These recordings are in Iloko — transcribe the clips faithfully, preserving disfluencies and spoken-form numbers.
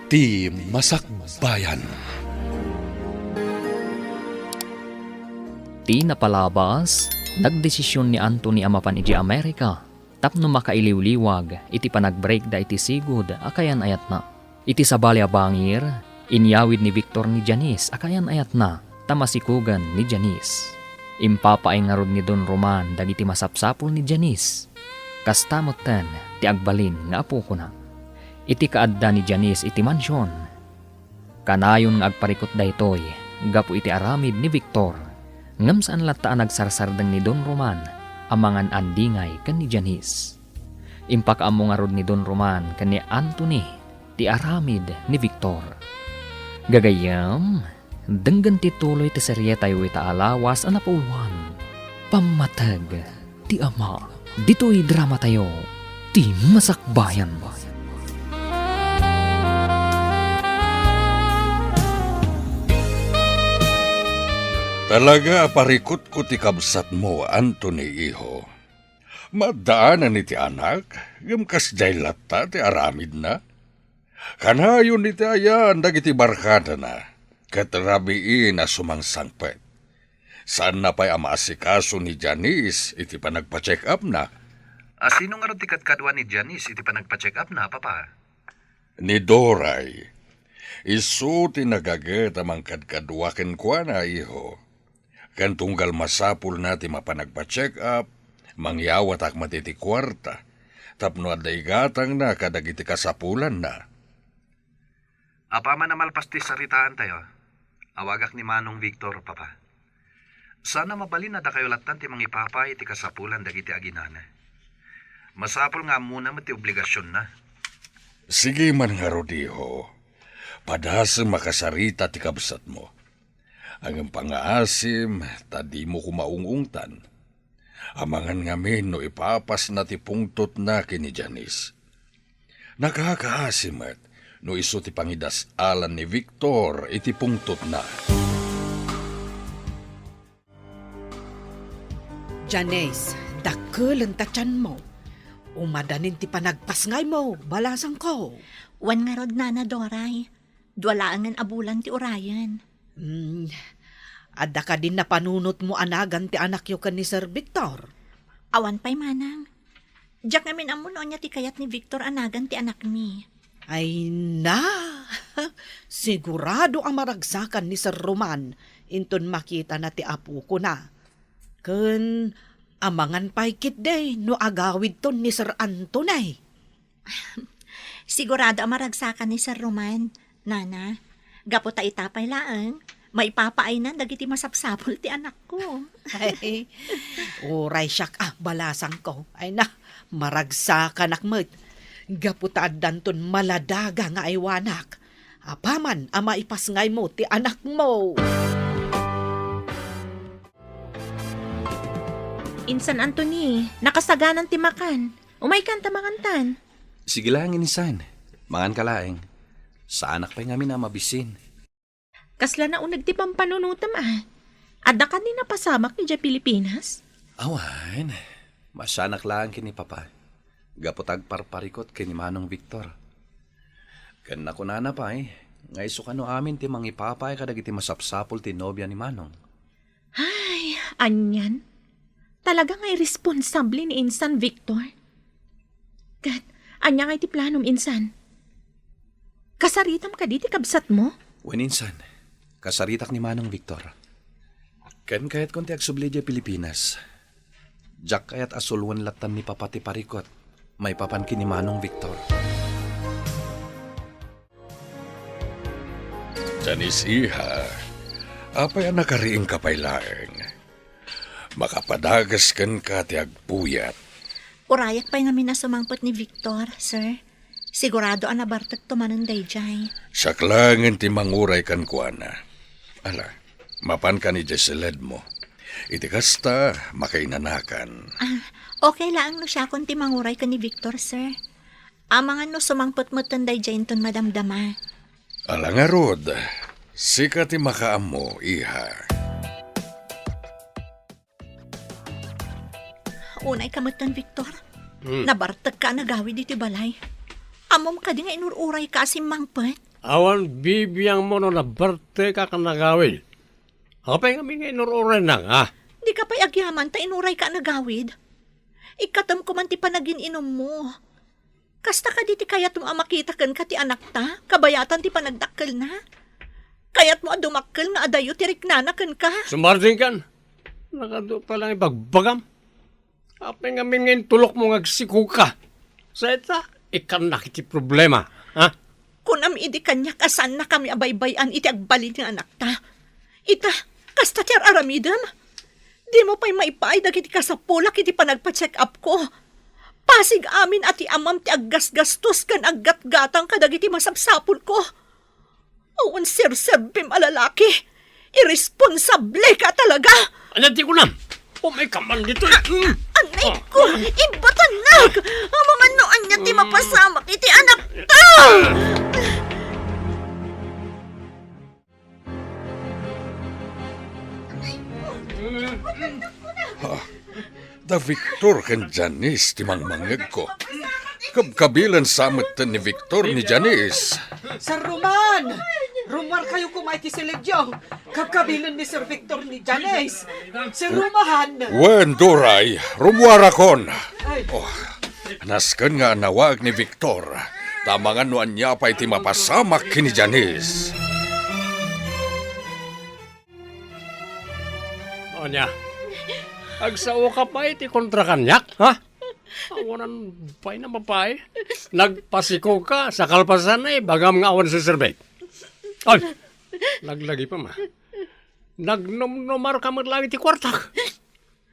Ti Masakbayan. Ti napalabas, nagdesision ni Anthony a mapan idiay Amerika tapno makailiwliwag iti panagbreakda iti sigud a kayan-ayatna. Iti sabali a bangir, inyawid ni Victor ni Janice a kayan-ayatna ta masikugan ni Janice. Impapaay ngarud ni Don Roman dagiti masapsapul ni Janice. Kasta metten ti agbalin nga apokona. Iti kaadda ni Janice iti mansion, kanayon nga agparikut daytoy gapu iti aramid ni Victor, ngem saan latta a nagsarsardeng ni Don Roman a mangan-andingay ken ni Janice. Impakaammo ngarud ni Don Roman ken ni Anthony ti aramid ni Victor. Gagayyem, denggen ti tuloy ti serietayo ita a lawas a napauluan, Pammateg ti Ama. Ditoy dramatayo, Ti Masakbayan. Talaga a parikutko ti kabsatmo, Anthony, iho. Maaddaanan iti anak, ngem kasdiay latta ti aramidna. Kanayon iti ayan dagiti barkadana, ket rabiin a sumangsangpet. Saanna pay a maasikaso ni Janice iti panagpa-check-upna. A sino ngarud ti kadkadua ni Janice iti panagpa-check-upna, Papa? Ni Doray. Isu ti nagaget a mangkadkadua kenkuana, iho. Ken tunggal masapulna ti mapan agpa-check-up, mangyawatak met iti kuarta tapno adda igatangna kadagiti kasapulanna. Apaman a malpas ti saritaantayo, awagak ni Manong Victor, Papa. Saan a mabalin a dakayo lattan ti mangipapaay iti kasapulan dagiti aginana. Masapul nga ammona met ti obligasionna. Sige man ngarud, iho. Padasem a kasarita ti kabsatmo. Ngem pangngaasim ta dimo koma ung-ungtan. Amangan ngamin no ipapasna ti pungtotna ken ni Janice. Nakakaasi met no isu ti pangidas-alan ni Victor iti pungtotna. Janice, dakkelen ta tianmo. Umadanin ti panagpasngaymo, balasangko. Wen ngarud, Nana Doray. Dua laengen a bulan ti urayen. Hmm, adda kadi napanunotmo a nagan ti anakyo ken ni Sir Victor? Awan pay, Manang. Diak ngamin ammo no ania ti kayat ni Victor a nagan ti anakmi. Ay na! Sigurado a maragsakan ni Sir Roman inton makitana ti apokona. Ken amangan pay ketdi no agawidton ni Sir Anthony. Sigurado a maragsakan ni Sir Roman, Nana. Gapu ta ita pay laeng, maipapaaynan dagiti masapsapul ti anakko. Ay, uray siak a balasangko. Ay na, maragsakanak met. Gapu ta addanton maladaga nga aywanak. Apaman a maipasngaymo ti anakmo. Insan Anthony, nakasaganan ti makan. Umaykan ta mangantan. Sige laeng, insan. Manganka laeng. Saanak pay ngamin a mabisin. Kasla nauneg ti pampanunotem a. Adda kadi napasamak idiay Pilipinas? Awan. Masanak laeng ken ni Papa. Gapu ta agparparikut ken ni Manong Victor. Ken nakunana pay, nga isu kano amin ti mangipapaay kadagiti masapsapul ti nobia ni Manong. Ay, anian? Talaga nga irresponsable ni Insan Victor. Ket, ania nga iti planom, Insan? Kasaritam kadi ti kabsatmo? Wen, Insan. Kasaritak ni Manong Victor. Ken kayatkon ti agsubli idiay Pilipinas. Diak kayat a suloen lattan ni Papa ti parikut maipapan ken ni Manong Victor. Janice, iha, apay a nakariingka pay laeng? Makapadages kenka ti agpuyat. Urayak pay ngamin a sumangpet ni Victor, sir. Sigurado a nabartekto manen daydiay. Siak laengen ti manguray kenkuana. Ala, mapankan idiay siledmo. Iti kasta, makainanakan. Ah, okay laeng no siakon ti manguray ken ni Victor, sir. Amangan no sumangpet metten daydiay inton madamdama. Ala ngarud, sika ti makaammo, iha. Unayka metten, Victor. Hmm. Nabartekka a nagawid iti balay. Ammom kadi nga inur-urayka a simmangpet? Awan bibiangmo no nabertek a kan agawid. Apay ngamin nga inur-uraynak, a? Dika pay agyaman ta inurayka a nagawid. Ikkatem koman ti panagin-inummo. Kasta kadi ti kayatmo a makita kenka ti anakta, kabayatan ti panagdakkelna? Kayatmo a dumakkel nga adayo ti riknana kenka? Sumardengkan. Nagadu pay laeng ibagbagam. Apay ngamin nga intulokmo nga agsikogka? Sa ita, ikkannak iti problema, ha? Kunam idi kaniak a saannakami a baybay-an iti agbalin nga anakta. Ita, kasta ti ar-aramidem? Dimo pay maipaay dagiti kasapulak iti panagpa-check-upko. Pasig amin a ti amam ti aggasgastos ken aggatgatang kadagiti masapsapulko. Awan serserbim a lalaki. Irresponsableka talaga. Ania ti kunam? Umay ka man ditoy. Mm. Anay ko, ibatannak. Amangan no ania ti mapasamak iti anakta. Ha, da Victor ken Janice ti mangmangngegko. Kabkabilen sa metten ni Victor ni Janice. Sir Roman! Rumuarkayo koma iti silidyo. Kabkabilen ni Sir Victor ni Janice. Sir Roman! Wen, Doray, rumuarakon. Ay. Oh, nasken nga anawaek ni Victor. Ta amangan no ania pay ti mapasamak ken ni Janice. Ania? Agsaoka pay ti kontra kaniak, ha? Awanan pay na babae. Nagpasikogka sa kalpasan na ibagam nga awan serserbek. Ay, laglagi pa ma. Nagnumnumarka met laeng iti kuartak.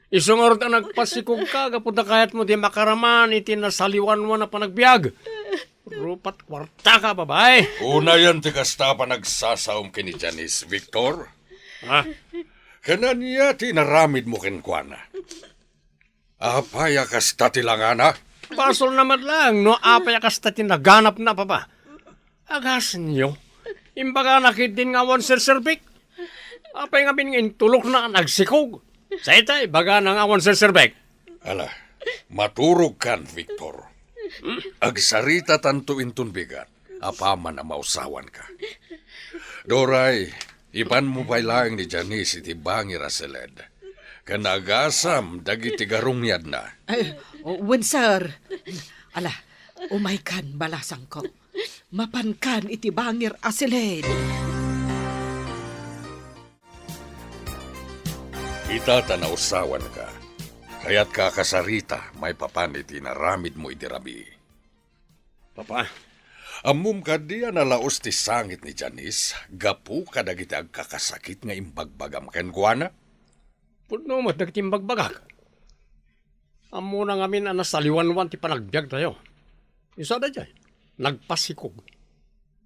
Isu ngarud a nagpasikogka gapu ta kayatmo ti makaraman iti nasaliwanwan a panagbiag. Rupat kuartaka, babae. Unayen ti kasta a panagsasaom ken ni Janice, Victor. Ha? Ken ania ti inaramidmo kenkuana? Apay a kasta ti langana? Basolna met laeng no apay a kasta ti naganapna, Papa. Agasenyo, imbagana ketdin nga awan serserbek. Apay ngamin nga intulokna a nagsikog? Sa ita, ibagana nga awan serserbek. Ala, maturogkan, Victor. Agsaritatanto inton bigat, apaman a mausawanka. Doray, ipanmo pay laeng ni Janice iti bangir a siled. Ken agasam dagiti garungyadna. Ay, o, wen, sir. Ala, umaykan, balasangko. Mapankan iti bangir a siled. Ita ta nausawanka. Kayatka a kasarita maipapan iti inaramidmo iti rabii. Papa. Ammom kadi a nalaus ti sangit ni Janice gapu kadagiti agkakasakit nga imbagbagam kenkuana? Pudno met dagiti imbagbagak. Ammona ngamin a nasaliwanwan ti panagbiagtayo. Isu a daydiay, nagpasikog.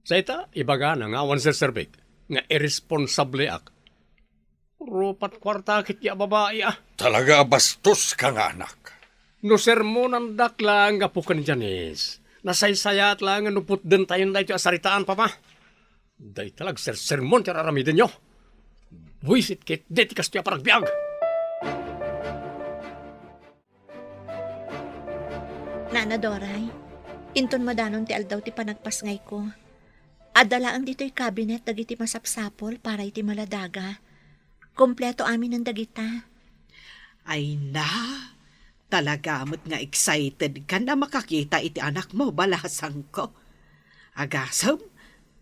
Sa ita, ibagana nga awan serserbek, nga irresponsableak. Rupat kuarta ketdi a babai, a. Talaga a bastoska nga anak. No sermonandak laeng gapu ken Janice, nasaysayaat laeng nga no putdentayon daytoy a saritaan, Papa. Dayta la agsersermon ti ar-aramidenyo. Buisit ketdi ti kastoy a panagbiag. Nana Doray, inton madanon ti aldaw ti panagpasngayko, adda laeng ditoy kabinet dagiti masapsapul para iti maladaga. Kompleto aminen dagita. Ay na, talaga met nga excited kan a makakita iti anakmo, balasangko. Agasem,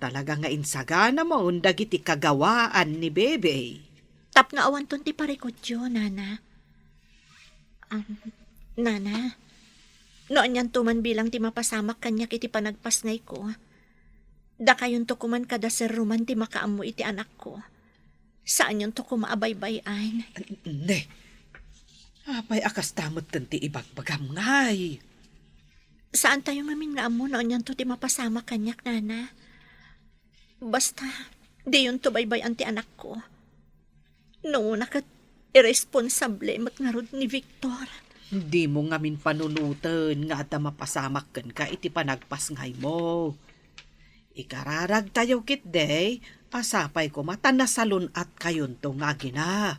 talaga nga insaganamon dagiti kagawaan ni Bebe. Tapno awanton ti parikutyo, Nana. Am, Nana, no anianto man bilang ti mapasamak kaniak iti panagpasngayko, dakayonto koman kada Sir Roman ti makaammo iti anakko. Saanyonto koma a baybay-an. Ne, apay a kasta metten ti ibagbagam ngay? Saantayo ngamin nga ammo no anianto ti mapasamak kaniak, Nana. Basta, diyonto baybay-an ti anakko. No una ket, irresponsable met ngarud ni Victor. Dimo ngamin panunoten nga adda mapasamak kenka iti panagpasngaymo. Ikararagtayo ketdi a sapay koma ta nasalun-atkayonto nga agina.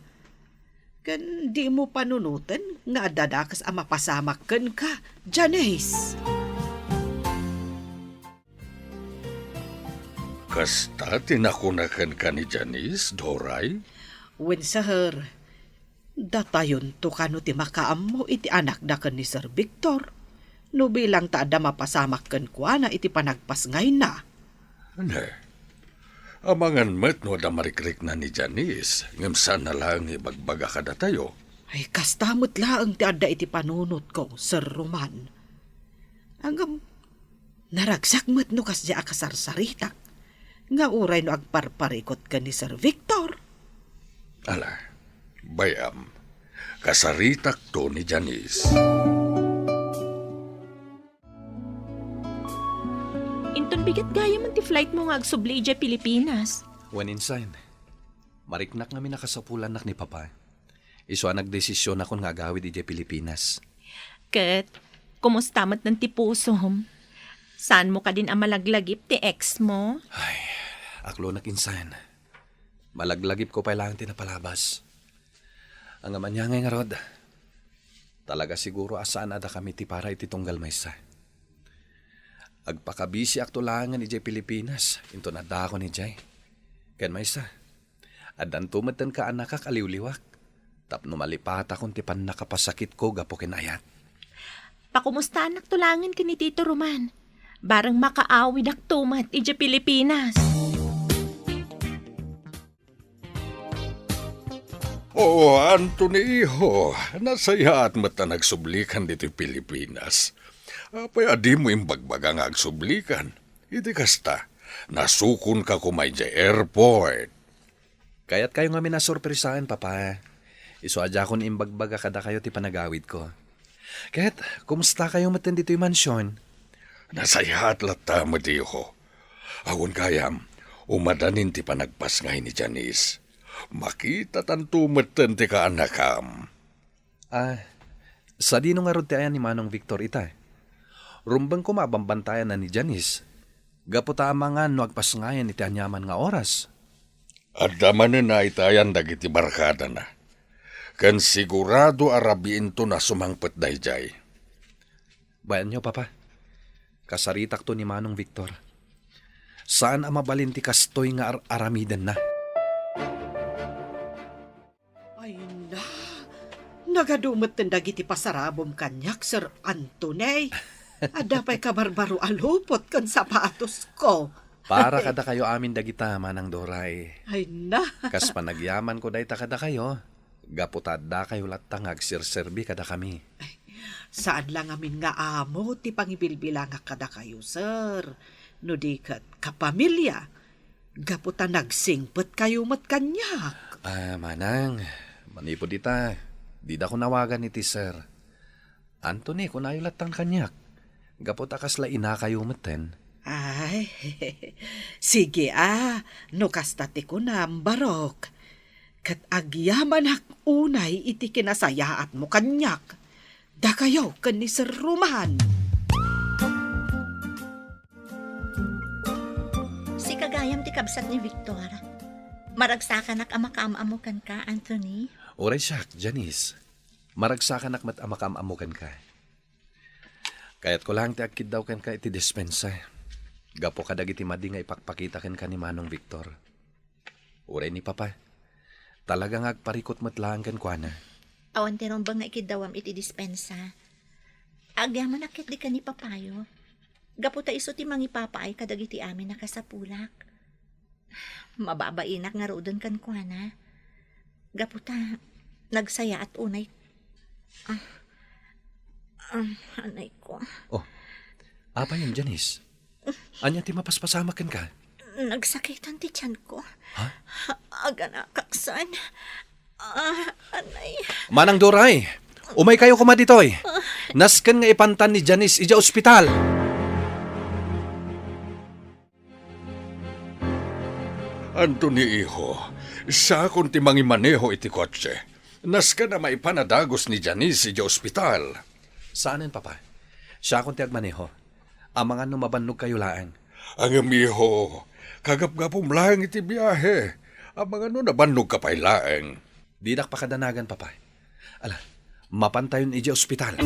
Ken dimo panunoten nga adda dakes a mapasamak kenka, Janice. Kasta ti nakuna kenka ni Janice, Doray? Wen, sir. Datayonto kano ti makaammo iti anakda ken ni Sir Victor, no bilang ta adda mapasamak kenkuana iti panagpasngayna. Ne, amangan met no adda marikrikna ni Janice, ngem saan na laeng ibagbaga kadatayo. Ay, kasta met laeng ti adda iti panunotko, Sir Roman. Ngem, naragsak met no kasdiay a kasarsaritak, nga uray no agparparikut ken ni Sir Victor. Ala, bay-am, kasaritakto ni Janice. Inton bigat gayam ti flight mo nga agsubli idiay Pilipinas. Wen, insan, mariknak ngamin a kasapulannak ni Papa. Isu a nagdesisionakon nga agawid idiay Pilipinas. Ket, kumusta met ti pusom? Saanmo kadin a malaglagip ti ex mo? Ay, aklonak, insan. Malaglagipko pay laeng ti napalabas. Ngem ania ngay ngarud, talaga siguro a saan a dakami ti para iti tunggal maysa. Agpakabisiakto laengen idiay Pilipinas, inton addaakon idiay. Ken maysa, addanto metten kaannakak a liwliwak, tapno malipatakon ti pannakapasakitko gapu ken ayat. Pakumustaannakto laengen ken ni Tito Roman. Bareng makaawidakto met idiay Pilipinas. Oo, Anthony, iho, nasayaat met a nagsublikan ditoy Pilipinas. Apay a dimo imbagbaga nga agsublikan? Iti kasta, nasukonka koma idiay airport. Kayatkayo ngamin a sorpresaen, Papa. Isu a diakon imbagbaga kadakayo ti panagawidko. Ket, kumustakayo metten ditoy mansion? Nasayaat latta met, iho. Awan gayam, umadanin ti panagpasngay ni Janice. Makitatanto metten ti kaannakam. Ah, sadino ngarud ti ayan ni Manong Victor ita? Rumbeng koma a bambantayanna ni Janice, gapu ta amangan no agpasngayan iti aniaman nga oras. Adda manen a itayan dagiti barkadana. Ken sigurado a rabiinton a sumangpet daydiay. Bayanyo, Papa. Kasaritakto ni Manong Victor. Saan a mabalin ti kastoy nga ar-, aramidenna. Ay na, nagadu metten dagiti pasarabom kaniak, Sir Anthony. Adda pay kabarbaro a lupot ken sapatosko. Para kadakayo amin dagita, Manang Doray. Ay na. Kas panagyamanko dayta kadakayo, gapu ta addakayo latta nga agserserbi kadakami. Saan la ngamin nga amo ti pangibilbilangak kadakayo, sir, no di ket kapamilya, gapu ta nagsingpetkayo met kaniak. Ah, manang, manipud ita, didako nawagan iti sir. Anthony, kunayo lattan kaniak, gapu ta kasla inakayo metten. Ay, sige a, no kasta ti kunam, barok. Ket agyamanak unay iti kinasayaatmo kaniak, dakayo ken ni Sir Roman. Sika gayam ti kabsat ni Victor. Maragsakanak a makaam-ammo kenka, Anthony. Uray siak, Janice. Maragsakanak met a makaam-ammo kenka. Kayatko laeng ti agkiddaw kenka iti dispensa, gapu kadagiti madi nga ipakpakita kenka ni Manong Victor. Uray ni Papa, talaga nga agparikut met laeng kenkuana. Awan ti rumbeng nga ikiddawam iti dispensa. Agyamanak ketdi ken ni Papayo, gapu ta isu ti mangipapaay kadagiti amin a kasapulak. Mababainak ngaruden kenkuana. Gapu ta, nagsayaat unay. Ah, ah, anay ko. Oh, apay, Janice? Ania ti mapaspasamak kenka? Nagsakitan ti tiyan ko. Ha? Aganakak san. Ah, anay. Manang Doray, umaykayo koma ditoy. Nasken nga ipantan ni Janice idiay ospital. Anthony, iho, siakon ti mangimaneho iti kotse. Nasken a maipan a dagus ni Janice idiay ospital. Saanen, Papa. Siakon ti agmaneho. Amangan no mabannogkayo laeng. Ngem, iho, kagapgapum laeng iti biahe. Amangan no nabannogka pay laeng. Didak pakadanagan, Papa. Ala, mapantayon idiay ospital.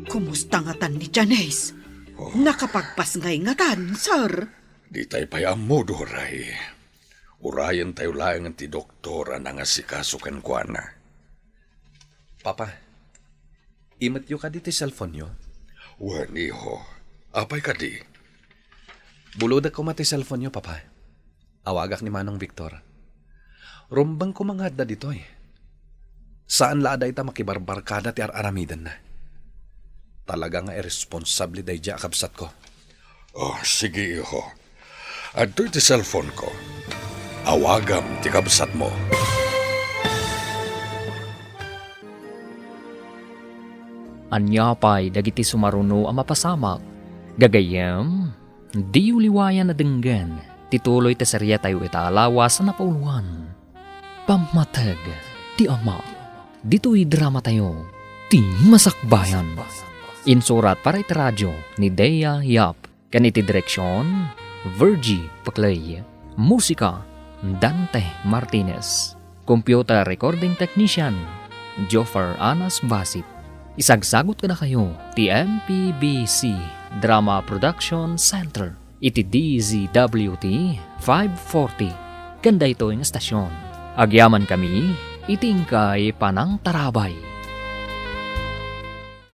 Kumusta ngatan ni Janice? Nakapagpasngay ngatan, sir. Ditay pay ammo, Doray. Urayentayo laengen ti doktor a nangasikaso kenkuana. Papa, imetyo kadi ti cellphone-yo? Wen, iho. Apay kadi? Bulodek koma ti cellphone-yo, Papa. Awagak ni Manong Victor. Rumbeng koma nga adda ditoy. Saan la a dayta makibarbarkada ti ar-aramidenna. Talaga nga irresponsable daydiay a kabsatko. Oh, sige, iho. Adtoy ti cellphone-ko. Awagam ti kabsatmo. Ania pay dagiti sumaruno a mapasamak? Gagayyem, diyo liwayan a denggen ti tuloy ti seriatayo ita a lawas a napauluan, Pammateg ti Ama. Ditoy dramatayo, ti masakbayan. Insurat para iti radio ni Dea Yap. Ken iti direksion, Virgie Paclay. Musika, Dante Martinez. Computer recording technician, Joffer Anas Basit. Isagsagut kadakayo ti M P B C Drama Production Center iti D Z W T five forty ken daytoy nga estasion. Agyamankami iti inkay panangtarabay.